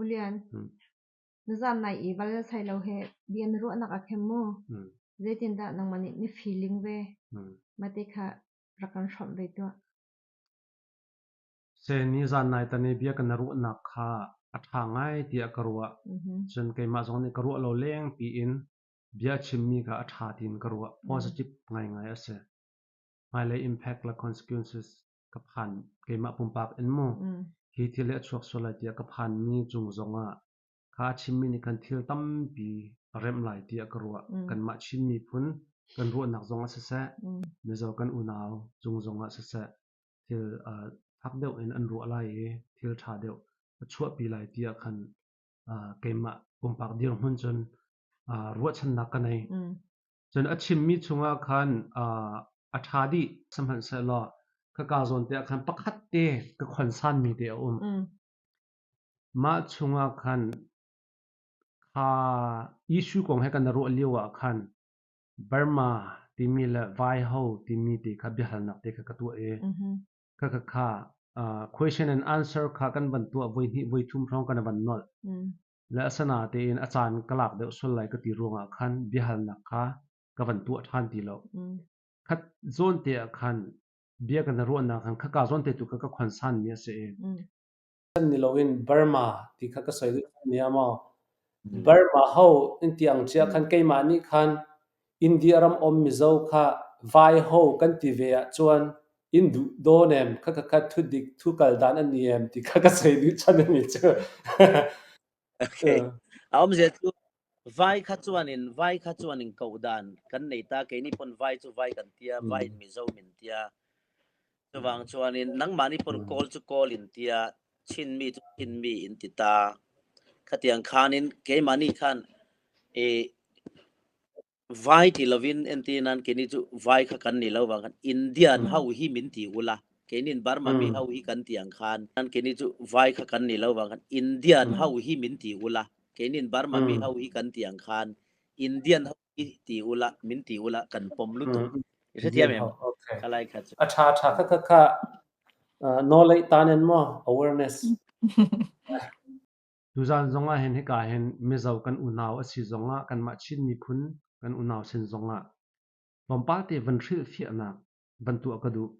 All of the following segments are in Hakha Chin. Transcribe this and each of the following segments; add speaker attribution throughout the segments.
Speaker 1: Ulian, nizan nai i val sai lo he bia na ruahnak a khem mu. Zeitindah nangmah nih na feeling ve? Mah ti kha rak kan hrawmh ve tuah.
Speaker 2: Se nizan nai tan i bia kan ruahnak kha a ṭha ngai tiah ka ruah. Cun keimah zong nih ka ruah lo leng piin bia chimmi kha a ṭha tiin ka ruah. Positive ngaingai a si. Hmailei impact le consequences ka phan keimah pumpak in mu hi thil hi a chuak sual lai tiah ka phanmi cung zongah kha a chimmi nih khan thil tampi a remh lai tiah ka ruah. Kanmah Chin miphun kan ruahnak zongah siseh, Mizo kan unau cung zongah siseh, thil fak deuh in an ruah lai i thil ṭha deuh a chuahpi lai tiah khan keimah pumpak dirhmun cun ruahchannak ka nei. Cun a chimmi chungah khan a ṭha dih. Sihmanhsehlaw khaka zawn te ah khan pakhat te ka khonsanmi te a um. Mah chungah khan kha issue kong he kan i ruah lio ah khan Burma timi le Vaiho timi te kha biahalnak te kha ka tuah i khakha kha question and answer kha kan van tuah voi hnih voi thum hrawng kan van nolh. Le asinain a caan ka lak deuh sual lai ka ti ruangah khan biahalnak kha ka van tuah ṭhan ti lo. Khat zawn te ah khan bia kan i ruahnak khan khaka zawn te tu kha ka khonsanmi a si i
Speaker 3: ni loin Burma ti kha ka soi duh nia maw? Burma ho in ti ang chia khan keimah nih khan India ram om Mizo kha vai ho kan ti ve ah chuan in duh dawn em kha kha kha thu dik thu kal dan an ni em ti kha ka soi duh chan ani chu.
Speaker 4: Okay. A awmzia chu vai kha chuanin vai kha chuanin koh dan kan nei ta keini pawn vai chu vai kan tia vai in Mizo min tia chuvang chuanin nangmahni pawn kawl chu kawl in tia Chinmi chu Chinmi in ti ta khatiang khanin keimahni khan e Vai ti lovin entir nan keini chu vai kha kan ni lo vang khan Indian ho hi min ti ula keinin Burma mi ho hi kan ti ang khan keini chu vai kha kan ni lo vang khan Indian ho hi min ti ula keinin Burma mi ho hi kan ti ang khan Indian ho hi ti ula min ti ula kan pawm lutuk i hrethiam em khalai kha chu
Speaker 3: A ṭha ṭha kha kha kha knowledge tanen maw awareness.
Speaker 2: Tuzaan zongah hin hika hin Mizo kan unau a si zongah kanmah Chin miphun kan unau sin zongah tlawmpal te van hrilhfiahnak van tuah ka duh.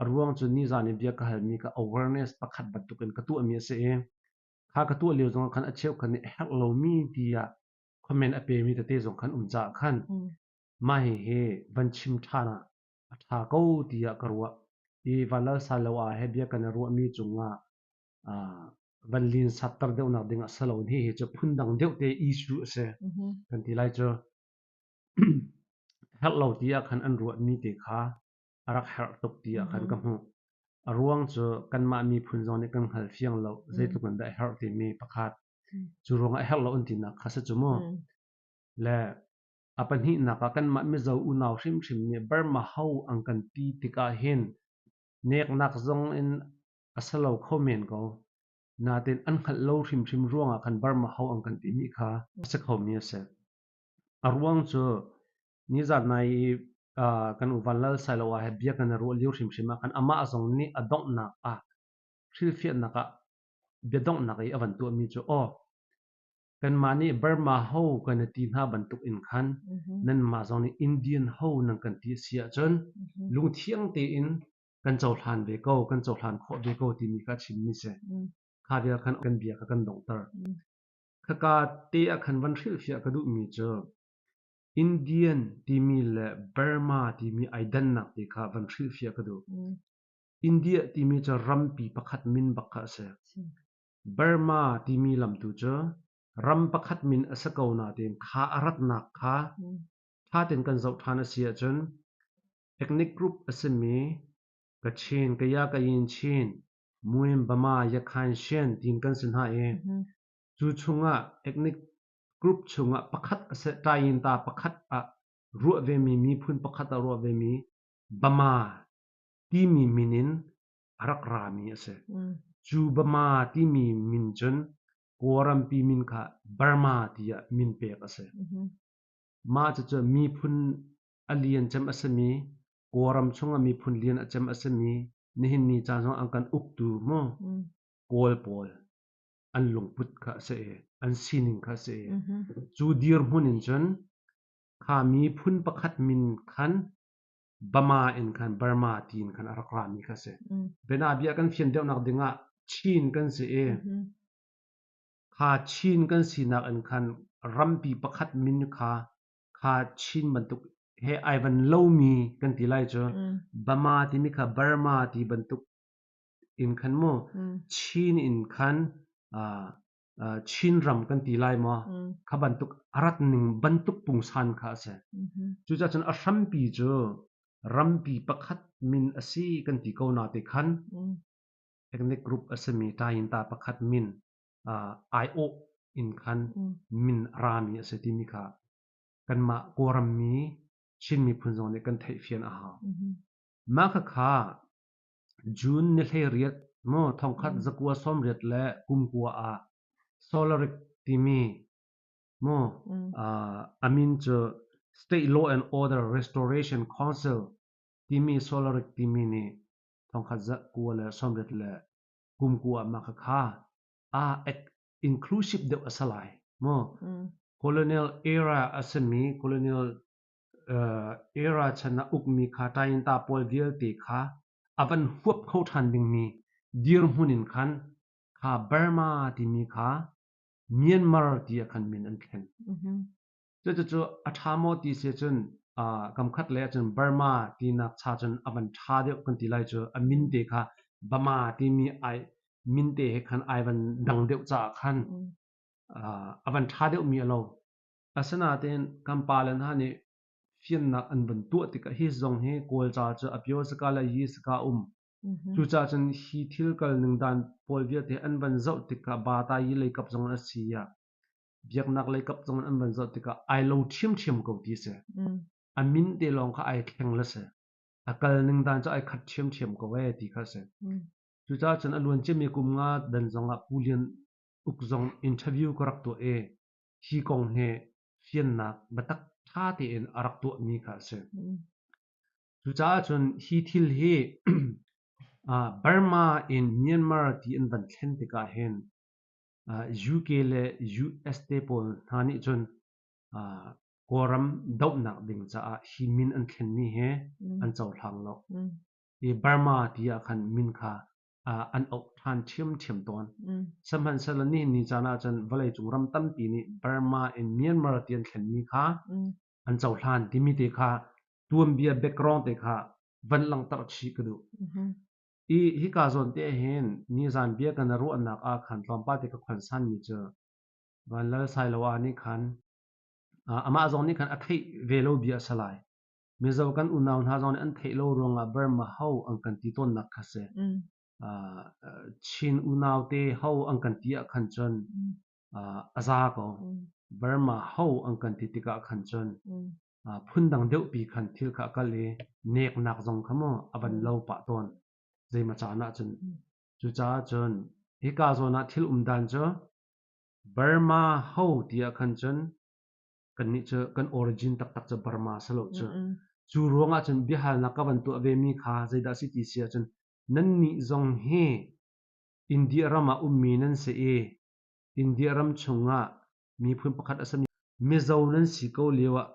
Speaker 2: A ruang cu nizaan i bia ka halmi ka awareness pakhat bantukin ka tuahmi a si i kha ka tuah lio zongah khan a cheukhat nih a herh lomi tiah comment a pemi tete zong khan um caah khan mah hihi van chim ṭhan ah a ṭha ko tiah ka ruah. I Vanlal Sailoa he bia kan i ruahmi cungah van linsatter deuhnak ding ah si lo hihi cu phundang deuh te issue a si kan ti lai cu. Herh lo ti ah khan an ruahmi te kha a rak herh tuk ti ah khan ka hmuh. A ruang cu kanmah miphun zong nih kan hngal fiang lo zeitluk in dah a herh timi pakhat. Cu ruangah a herh lo an tinak kha si cu mu. Le a pahnihnak ah kanmah Mizo unau hrimhrim nih Burma ho an kan ti tikah hin neknak zong in a si lo kho men ko. Nain an hngalh lo hrimhrim ruangah khan Burma ho an kan timi kha a si khomi a si. A ruang cu nizan nai i kan u Van Lal Sailoa he bia kan i ruah lio hrimhrim ah khan amah zong nih a donghnak ah hrilhfiahnak ah bia donghnak i a van tuahmi cu aw kanmah nih Burma ho kan i ti hna bantuk in khan nanmah zong nih Indian ho nan kan ti a si ahcun lungthiang tein kan cohlan ve ko, kan cohlan khawh ve ko timi kha a chimmi si. Kha vial khan kan bia kha kan donghter. Khaka te ah khan van hrilhfiah ka duhmi cu Indian timi le Burma timi ai dannak te kha van hrilhfiah ka duh. India timi cu rampi pakhat min bak kha a si. Burma timi lam tu cu ram pakhat min a si ko nain kha a ratnak kha ṭha tein kan zoh ṭhan a si ahcun Ethnic group a simi Kachin, Kaya, Kayin, Chin, Muin, Bama, Yakhan, Shan tiin kan si hna i cu chungah ethnic group chungah pakhat a si ṭayinta pakhat ah ruah vemi miphun pakhat ah ruah vemi Bama timi min in a rak rami a si. Cu Bama timi min cun Kawlrampi min kha Burma tiah min pek a si. Mah cucu miphun a lian cem a simi, Kawlram chungah miphun lian a cem a simi, nihin ni caan zong an kan uktu mu Kawl pawl. an lungput kha a si i an sining kha a si i cu dirhmun in cun kha miphun pakhat min khan Bama in khan Burma tiin khan a rak rami kha a si. Bianabia kan fian deuhnak dingah Chin kan si i kha Chin kan sinak in khan rampi pakhat min kha kha Chin bantuk he ai van lomi kan ti lai cu Bama timi kha Burma ti bantuk in khan mu Chin in khan Chinram kan ti lai maw kha bantuk a rat ning bantuk pungsan kha a si. Cucaah cun a hrampi cu rampi pakhat min a si kan ti ko na te khan ethnic group a simi Tayinta pakhat min aiawh in khan min a rami a si timi kha kanmah Kawlram mi Chin miphun zong nih kan theihfian a hau. Mah khakha June ni 18 maw thongkhat zakua 80 le kum kua ah Solaric timi maw a min cu State Law and Order Restoration Council timi Solaric timi nih thongkhat zakua le 80 le kum kua ah mah khakha aa inclusive deuh a si lai maw colonial era a simi colonial era chan ah ukmi kha Tayinta pawl vialte kha a van huap kho ṭhan dingmi dirhmun in khan kha Burma timi kha Myanmar ti ah khan min an thlen. Cucu a ṭha maw ti si cun kamkhat lei ahcun Burma tinak cha cun a van ṭha deuh kan ti lai cu a min te kha Bama timi ai min te he khan ai van dang deuh caah khan a van ṭha deuhmi a lo. Asinain kan pale hna nih fiannak an van tuah tikah hi zong hi Kawlca cu a pyo-saka le yi-saka a um. Cucaah cun hi thil kal ning dan pawl vialte an van zoh tikah bata yi lei kap zong in a si ah biaknak lei kap zong in an van zoh tikah ai lo ṭhiamṭhiam ko ti a si. A min te lawng kha ai thleng le si. A kal ning dan cu ai khat ṭhiamṭhiam ko ee ti kha a si. Cucaah cun a luan ciami kum nga dan zongah Pu Lian Uk zong interview ka rak tuah i hi kong hi fiannak biatak ṭha tein a rak tuahmi kha a si. Cucaah cun hi thil hi Burma in Myanmar ti an van thlen tikah hin UK le US te pawl hna nih cun Kawlram dohnak ding caah hi min an thlenmi hi an cohlang lo. I Burma ti ah khan min kha an auh ṭhan ṭhiamṭhiam tawn. Sihmanhsehlaw nihin ni caan ahcun vawleicung ram tampi nih Burma in Myanmar ti an thlenmi kha an cohlan timi te kha tuanbia background te kha van langhter chih ka duh. I hika zawn te hin nizan bia kan ruahnak ah khan tlawmpal te ka khonsanmi cu Van Lal Sailoa nih khan amah zong nih khan a theih ve lo bia a si lai. Mizo kan unau hna zong nih an theih lo ruangah Burma ho an kan ti tawnnak kha si. Chin unau te ho an kan ti ah khan cun a za ko. Burma ho an kan ti tikah khan cun phundang deuhpi khan thil kha a kal i neknak zong kha maw a van lo pah tawn. Zeimaw caan ah cun. Cucaah cun hika zawn ah thil um dan cu Burma ho ti ah khan cun kannih cu kan origin taktak cu Burma si lo cu. Cu ruangah cun biahalnak ka van tuah vemi kha zeidah si ti si ahcun nannih zong hi India ram ah ummi nan si i India ram chungah miphun pakhat a simi Mizo nan si ko lio ah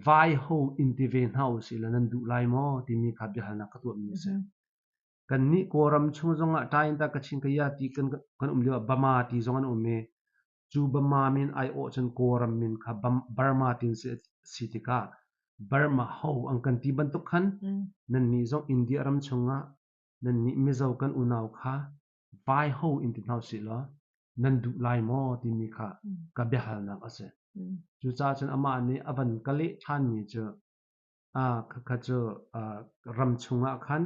Speaker 2: vai ho in ti ve hna usih law nan duh lai maw timi kha biahalnak ka tuahmi a si. Kannih Kawlram chung zongah Ṭainta Kachin Kaya ti kan kan um lio ah Bama ti zong an um i cu Bama min aiawh cun Kawlram min kha Burma tiin si tikah Burma ho an kan ti bantuk khan nannih zong India ram chungah nannih Mizo kan unau kha vai ho in ti hna usih law nan duh lai maw timi kha ka biahalnak a si. Cucaah cun amah nih a van ka leh ṭhanmi cu khakha cu ram chungah khan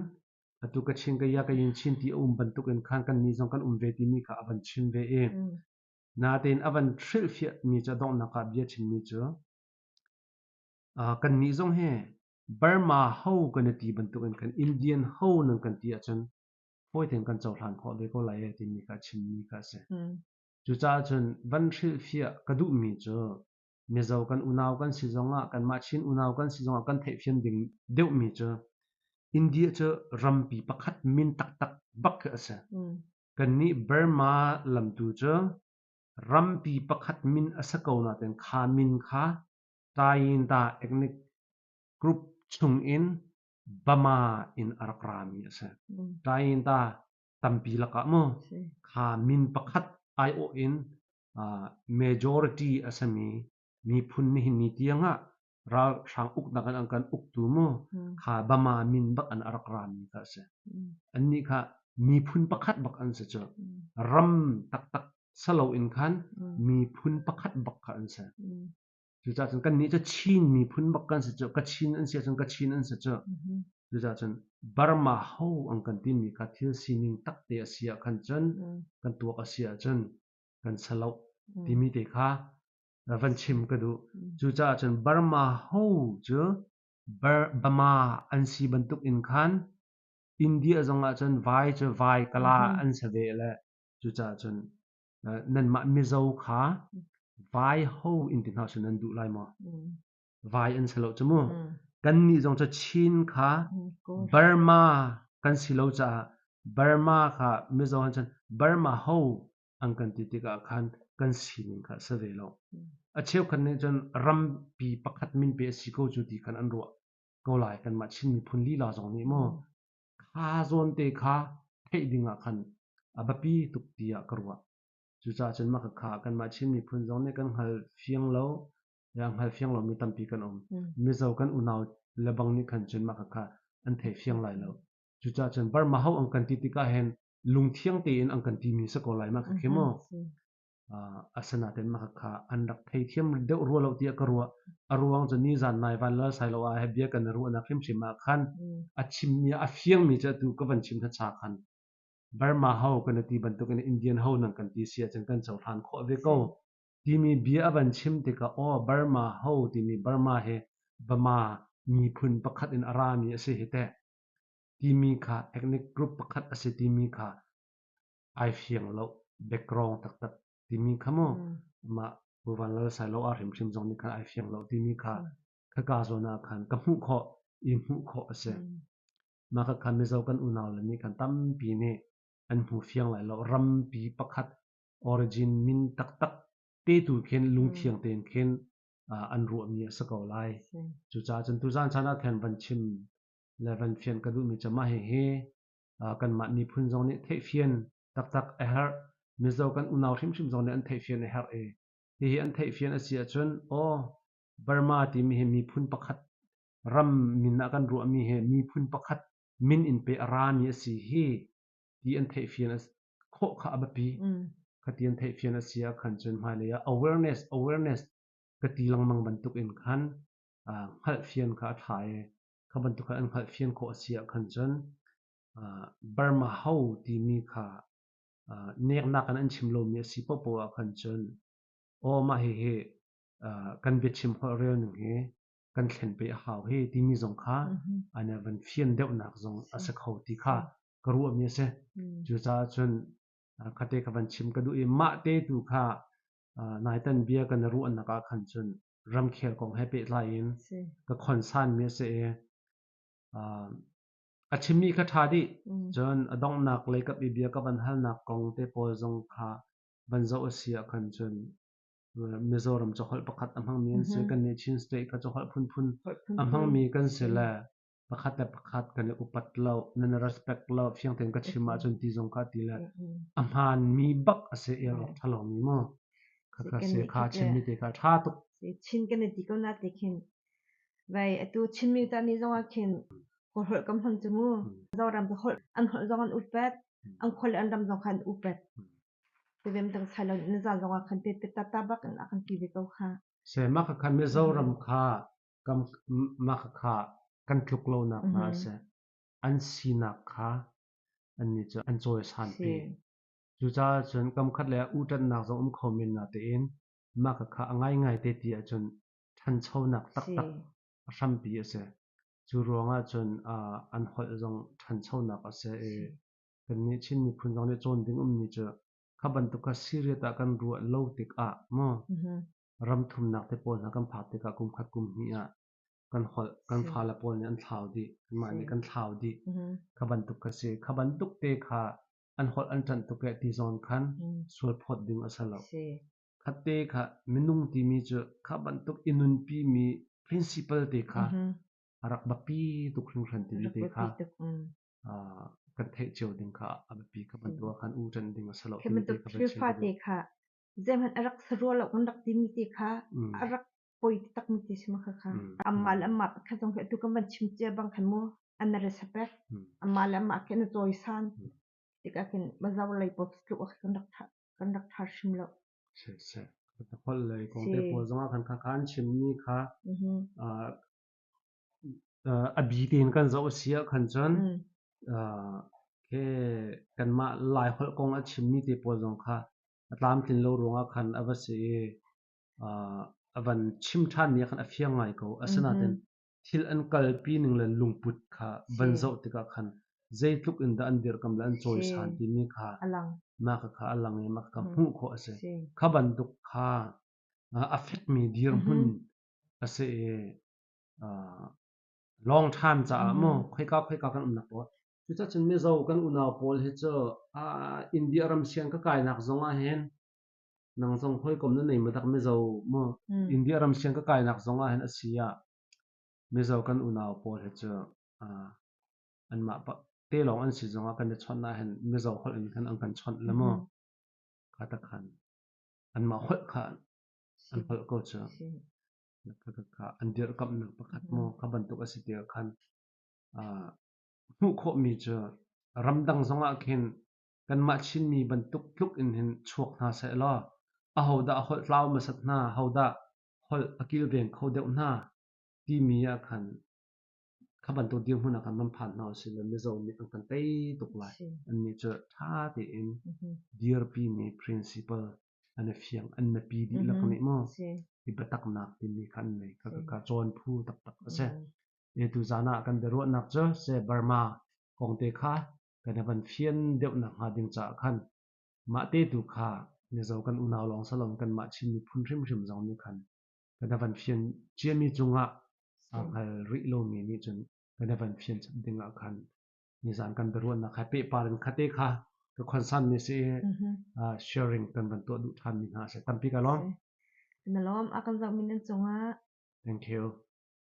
Speaker 2: atu Kachin ka ya ka yin chin ti a um bantukin khan kannih zong kan um ve timi kha a van chim ve i natein a van hrilhfiahmi cu a donghnak ah bia chimmi cu kannih zong hi Burma ho kan i ti bantukin khan Indian ho nan kan ti ahcun fawi tein kan cohlan khawh ve ko lai e timi kha a chimmi kha a si. Cucaah cun van hrilhfiah ka duhmi cu Mizo kan unau kan si zongah kanmah Chin unau kan si zongah kan theihfian ding deuhmi cu India cu rampi pakhat min taktak bak khi a si. Kannih Burma lamtu cu. Rampi pakhat min a si ko nain kha min kha Tayinta ethnic group chungin Bama in a rak rami a si. Tayinta tampi lakah mu kha min pakhat aiawh in majority a simi miphun nihin ni tiangah ralhrang uknak in an kan uktu mu kha Bama min bak an a rak rami kha a si. Annih kha miphun pakhat bak an si cu. Ram taktak salo in khan miphun pakhat bak kha an si. Cucaah cun kannih cu Chin miphun bak kan si cu. Kachin an si ahcun Kachin an si cu. Cucaah cun Burma ho an kan timi kha thil sining takte a si ah khan cun kan tuak a si ahcun kan salo timi te kha van chim ka duh. Cucaah cun Burma ho cu Burma an si bantuk in khan India zong ah cun vai cu vai kala an si ve le cucaah cun nanmah Mizo kha vai ho in ti hna usih nan duh lai maw? Vai an si lo cu mu. Kannih zong cu Chin kha Burma kan si lo caah Burma kha Mizo han cun Burma ho an kan ti tikah khan kan sining kha a si ve lo. A cheukhat nih cun rampi pakhat min pe a si ko cu ti khan an ruah ko lai. Kanmah Chin miphun lila zong nih maw kha zawn te kha theih ding ah khan a biapi tuk tiah ka ruah. Cucaah cun mah kha kanmah Chin miphun zong nih kan hngal fiang lo, ya hngal fiang lomi tampi kan um. Mizo kan unau le bang nih khan cun mah kha an thei fiang lai lo. Cucaah cun Burma ho an kan ti tikah hin lungthiang tein an kan timi si ko lai mah khi mu. Asinain mah kha an rak theithiam deuh rua lo tiah ka ruah. A ruang cu nizan nai van lal sai lo ah he bia kan i ruahnak hrimhrim ah khan a chimmi a fiangmi cu atu ka van chim hmasa khan Burma ho kan i ti bantukin Indian ho nan kan ti si ahcun kan cohlan khawh ve ko timi bia a van chim tikah aw Burma ho timi Burma hi Bama miphun pakhat in a rami a si hi teh timi kha ethnic group pakhat a si timi kha ai fiang lo background taktak timi kha mu mah Pu Van Lal Sailo a hrimhrim zong nih khan ai fiang lo timi kha khaka zawn ah khan ka hmuh khawh i hmuh khawh a si. Mah kha khan Mizo kan unau le nih khan tampi nih an hmu fiang lai lo. Rampi pakhat origin min taktak te tu khin lungthiang tein khin an ruahmi a si ko lai. Cucaah cun tuzaan caan ah khan van chim le van fian ka duhmi cu mah hihi kanmah miphun zong nih theihfian taktak a herh. Mizo kan unau hrimhrim zong nih an theihfian a herh i hihi an theihfian a si ahcun aw Burma timi hi miphun pakhat ram min ah kan ruahmi hi miphun pakhat min in pe a rami a si hi ti an theihfian khawh kha a biapi. Khati an theihfian a si ah khan cun hmailei ah awareness awareness ka ti lengmang bantuk in khan hngalhfian kha a ṭha i kha bantuk khan an hngalhfian khawh a si ah khan cun Burma ho timi kha neknak in an chim lomi a si paohpaoh ah khan cun aw mah hihi kan biachim holh rel ning hi kan thlen pei a hau hi timi zong kha an van fian deuhnak zong a si kho ti kha ka ruahmi a si. Cucaah cun khate ka van chim ka duh i mah te tu kha naitan bia kan i ruahnak ah khan cun ramkhel kong he pehtlai in ka khonsanmi a si i a chimmi kha ṭha dih. Cun a donghnak lei kap i bia ka van halnak kong te pawl zong kha van zoh a si ah khan cun Mizoram caholh pakhat a hmangmi an si. Kannih Chin state kha caholh phunphun a hmangmi kan si le pakhat le pakhat kan i upat lo, nan i respect lo, fiang tein ka chim ahcun ti zong kha ti le a hmaanmi bak a si el awk ṭha lomi mu. Khakha si kha chimmi te kha ṭha tuk.
Speaker 1: Chin kan i ti ko na te khin vai atu Chinmi ta ni zong ah khin ka holh kam hman cu mu. Zoram ka holh an holh zong an upat, an khua le an ram zong kha an upat. Tevem tang sai lo na zan zong ah khan te te ta ta bak in a kan ti ve ko kha.
Speaker 2: Se mah kha Mizoram kha kam mah kha kan tluk lonak hna a si. An sinak kha annih cu an cawisan pi. Cucaah cun kamkhat lei ah uhṭanhnak zong um kho men natein mah khakha a ngaingai te ti ahcun ṭhanchonak taktak a hrampi a si. Cu ruangah cun an holh zong ṭhanchonak a si i kannih Chin miphun zong nih cawn ding ummi cu kha bantuk kha serious ah kan ruah lo tikah maw ram thumnak te pawl hna kan phak tikah kum khat kum hnih ah kan holh kan fale pawl nih an thlau dih kanmah nih kan thlau dih kha bantuk kha si kha bantuk te kha. An holh an ṭanh tuk eh ti zawn khan sual phawt ding a si lo. Khatte kha minung timi cu kha bantuk i nunpi mi principle te kha a rak biapi tuk hringhran timi te kha kan theih cio ding kha a biapi. Kha bantuk ah khan u ṭanh ding a si lo timi te kha van chim
Speaker 1: ka duh. kha zeihmanh a rak si rua lo kan rak timi te kha a rak poi takmi te si ma kha kha. Amah le amah pakhat zong khi atu kan van chim cia bang khan mu an respect amah le amah khi an cawisan tikah khin Mizo lei pawl tluk ah kan rak kan rak ṭha hrim lo.
Speaker 2: Siseh. Holh lei kong te pawl zongah khan kha kha an chimmi kha a bi tein kan zoh a si ah khan cun khi kanmah Lai holh kong a chimmi te pawl zong kha a tlamtlin lo ruangah khan a va si i a van chim ṭhanmi ah khan a fiang ngai ko. Asinain thil an kalpi ning le lungput kha van zoh tikah khan zeitluk in dah an dirhkamh le an cawisan timi kha mah kha a lang i mah kha hmuh khawh a si. Kha bantuk kha a fekmi dirhmun a si i long time caah maw khoika khoika kan umnak paoh cucaah cun Mizo kan unau pawl hi cu India ram siang ka kainak zong ah hin nang zong hawikom na nei maw dak Mizo maw India ram siang ka kainak zong ah hin a si ah Mizo kan unau pawl hi cu anmah te lawng an si zong ah kan i chawnh ah hin Mizo holh in khan an kan chawnh le maw kha ta khan anmah holh kha an holh ko cu kha an dirhkamhnak pakhat maw kha bantuk a si tikah khan hmuh khawhmi cu ramdang zong ah khin kanmah Chinmi bantuk tluk in hin chuak hna seh law ahodah a holh tlau hmasat hna, hodah holh a kilveng kho deuh hna timi ah khan kha bantuk dirhmun ah khan van phan hna usih law Mizo nih an kan tei tuk lai. Annih cu ṭha tein dirpimi principle an i fiang, an mipi dihlak nih maw i biataknak timi kha an nei. Kha kha cawn phu taktak a si. Tuzaan ah kan biaruahnak cu se Burma kong te kha kan i van fian deuhnak hnga ding caah khan mah te tu kha Mizo kan unau lawng si loin kanmah Chin miphun hrimhrim zong nih khan kan i van fian ciami cungah aa hngal rih lomi nih cun kan i van fian chap ding ah khan nizaan kan biaruahnak he pehpar in khate kha ka concern mi si i sharing kan van tuah duh ṭhanmi hna a si. Tampi ka lawm.
Speaker 1: Na lawm a kan zohmi nan cungah.
Speaker 2: Thank you.